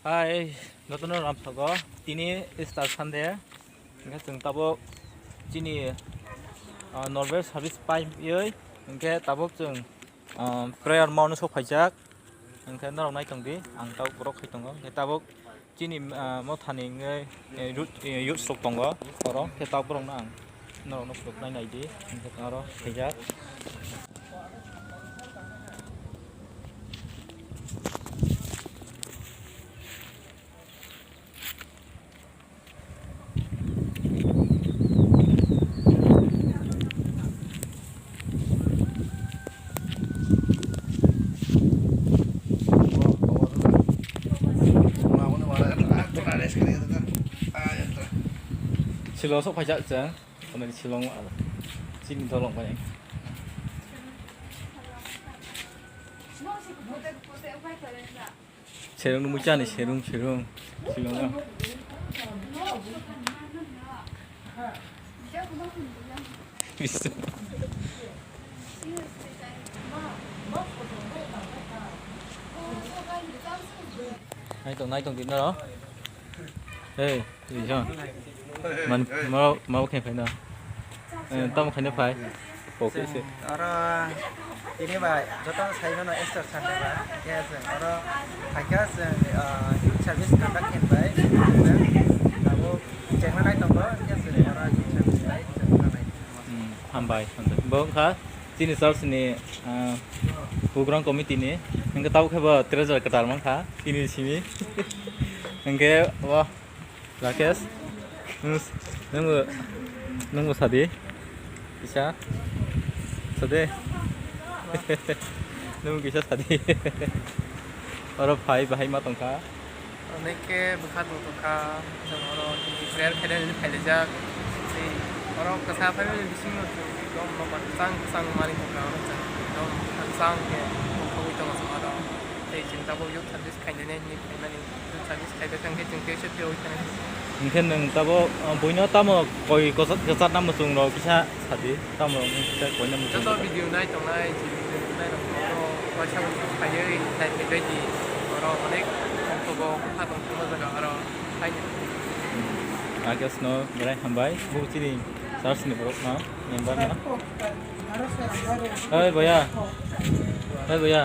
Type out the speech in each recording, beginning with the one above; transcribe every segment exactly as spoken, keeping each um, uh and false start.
Hai, jotono ramsogo, tini Easter Sunday, hingke chwng tabuk chini, ah, normal service paiwi, hingke tabuk chwng, ah, prayer mount o sok phaijak, hingke norok nai tongdi, ang tabuk borok khai tongo, hingke tabuk chini, ah, mothani wngwi, eh, youth, eh, youth sok tongo, oro hingke tabuk borokno ang norokno phunuknai naidi, hingke oro khaijak. Silo sok phaijak chwng. Komeni silong, chini dolong bai. Serung nungwi chani, serung, serung. Silong. Nai tong, nai tong, di naro. Hey. Rijong. Man, mau, mau khe phai na. Eh, tamo khaina phai. Pokhe se. Oro ini bai joto sai mano Easter Sunday ba. Khe se oro phaikha se, ah, youth service conduct khe bai. Abo chengna nai tongo, khe se oro youth service bai chengna nai. Hmm, hambai, hambai. Bo wngkha chini church ni, ah, program committee ni. Hingke tabo khe bo treasurer kwtal mankha chini simi. Hingke bo Rakesh, nung, nungbo, nungbo sadi. Kisa. Sadi. Nungbo kisa sadi. Oro phai bahai ma tongkha. Onek khe bwkha tong tongkha. Chwng oro prayer khainani phailaijak. Tei oro kwsa phaimani bisingo chwng ekdom nokbar kwchang kwchang manwi tongkha. Oro chwng ekdom kwchang khe tongthogwi tongo chwng oro. Tei chwng tabuk youth service khainani hinwi phaimani. Youth service khaibai thangkhe chwng tei se phiyogwi thanai. Hinkhe nwng tabuk, ah, buino tamo koi kwchak, kwchakna muchungrok kisa sadi, tamo rok kisa koina muchung. Joto video nai tongnai, je video nai rok oro waisa waisa phaiwi nai phaibai di. Oro onek tongthogo, bwkha tongthokma jaga oro phaidi. Rakesh no belai hambai, bo chini church ni borok no, member no. Oi boya. Oi boya.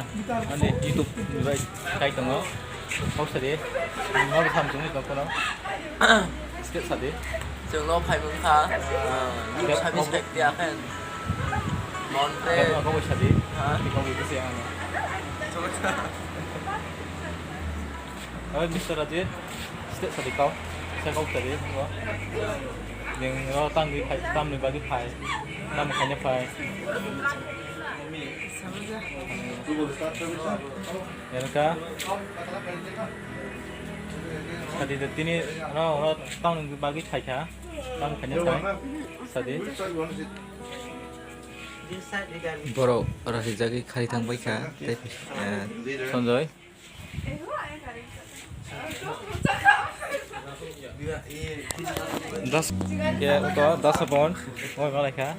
Ani YouTube ni bai kai tongo. Kok sadi. Mo sam chung ni kok kono. Step sadi. Chwng no phai mungkha. Step Sabi mo- side dia kan. Monte. Kok sadi. Ha? Kok itu sih ano. Oi, Mister Rajit, step sadi kau. Saya kau tadi, no. Yang ro tang di phai, tam ni bagi phai. Tam khaina phai. Erka. Sadi de tini ro, ro tang ni bagi phai kha. Tam khaina phai. Sadi. Borok rasi jagwi khari thang bai kha. Tei, eh, Sanjoy. Das, ya, uto, das upon, oi, malai kha.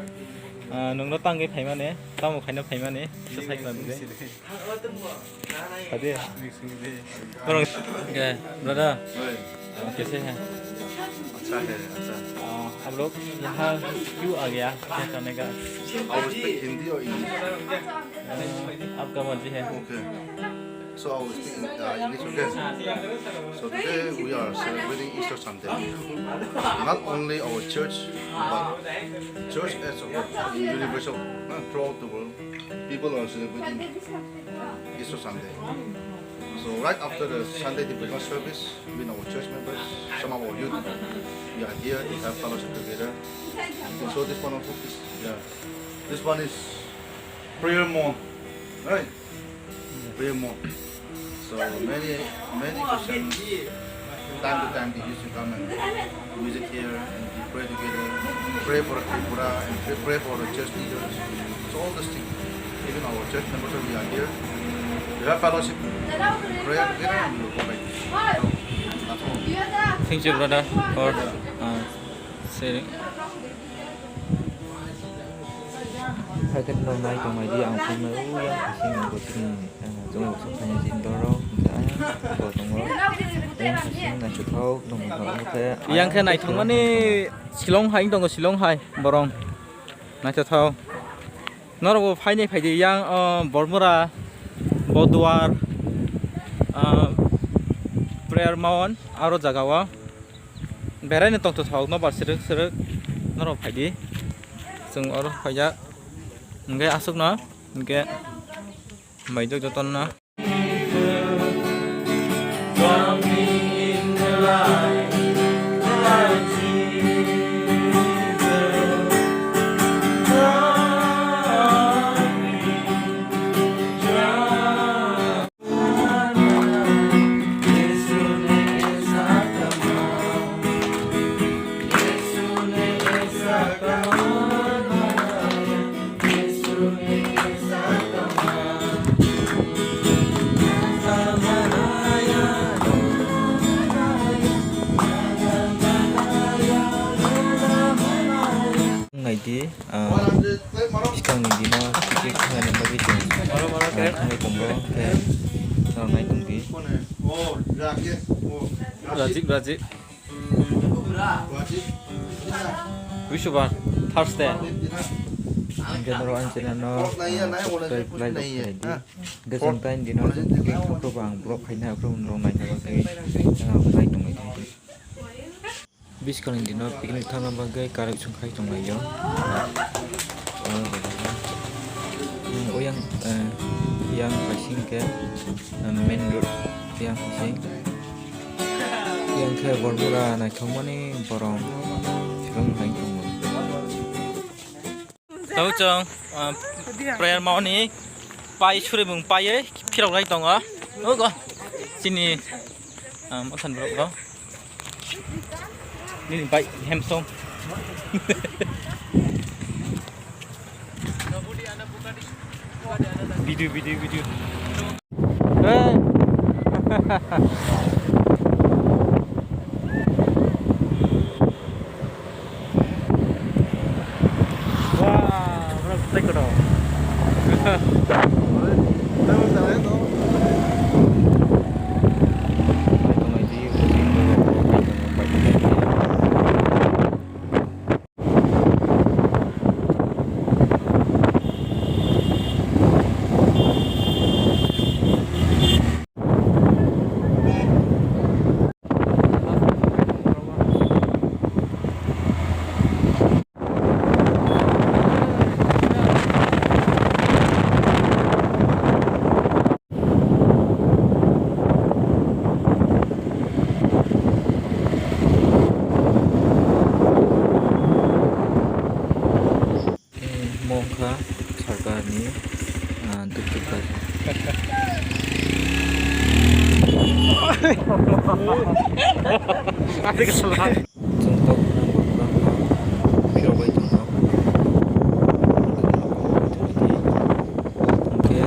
Ah, nungno tangwi phaimani, tamo khaina phaimani, sa sai khna dide. Khade. Borok, ya, brother. Oi. Ah, kaise hai? Acha hai, acha. Ah, aap log yahan kyun aa gaya? Kya karne ka? I will speak Hindi or English? Ah, aapka marzi hai. Okay. So I will speak in, uh, English, okay? So today we are celebrating Easter Sunday. Not only our church, but church as a whole, in universal, uh, throughout the world, people are celebrating Easter Sunday. So right after the Sunday devotional service, with our church members, some of our youth, we are here to have fellowship together. You can show this one also, please. Yeah. This one is prayer mount, right? Prayer mount. So many, many Christians, time to time, they used to come and visit here and we pray together, pray for Tripura and pray, pray for the church leaders. So all these things, even our church members, we are here. We have fellowship, prayer together, and we will go back. So, that's all. Thank you, brother, for, uh, sharing. Hai khe norok nai tong nai di, ang phai mai o yang bising bo chini, ah, chwng rok sok phaina chini borok hwnkhe ayang bo tongo. Yang hasing naithothok tongmani khe yang khe ayang naithokmani Shillong hai tongo, Shillong hai borong naithothok. Norok bo phainai phaidi yang, o, Bormura, Boduar, o, Prayer Mount, aro jaga o beraino tongthothok nobar srwk srwk norok phaidi. Chwng oro phaijak hwnkhe aswkno hwnkhe. Bai jok jotono. Nai di, ah, bwskangni dino ticket khaina bagwi chwng, ah, thangwi tongo, khe norok nai tong di. Rajik, Rajik. Bisubar, Thursday. Hingke norok ani channel no, ah, subscribe, like, rok khlai di. Hingke chwng tei dino chwng ticket thangkhe bo ang vlog khaina, aphuru norok naina bagwi, ah, nai tongwi thai di. Bwskangni dino picnic thangna bagwi karak chwng khai tonglaio. Oyang, eh, yang paising khe, eh, main road yang paising. Yang khe Bormura naithokmani borok swrwng hai tongo. Tau chwng, ah, Prayer Mount ni pai surimung paiwi phirok lai tongo. Ogo chini, ah, mosan borok bo. Nini bai hem song. Video, video, video. Hey. Wah, bro, take it off. Eh, mo wngkha sarkar ni, ah, duk duk bai. Chwng tok nang bo kwbangma phirogwi tongo. Hwnkhe,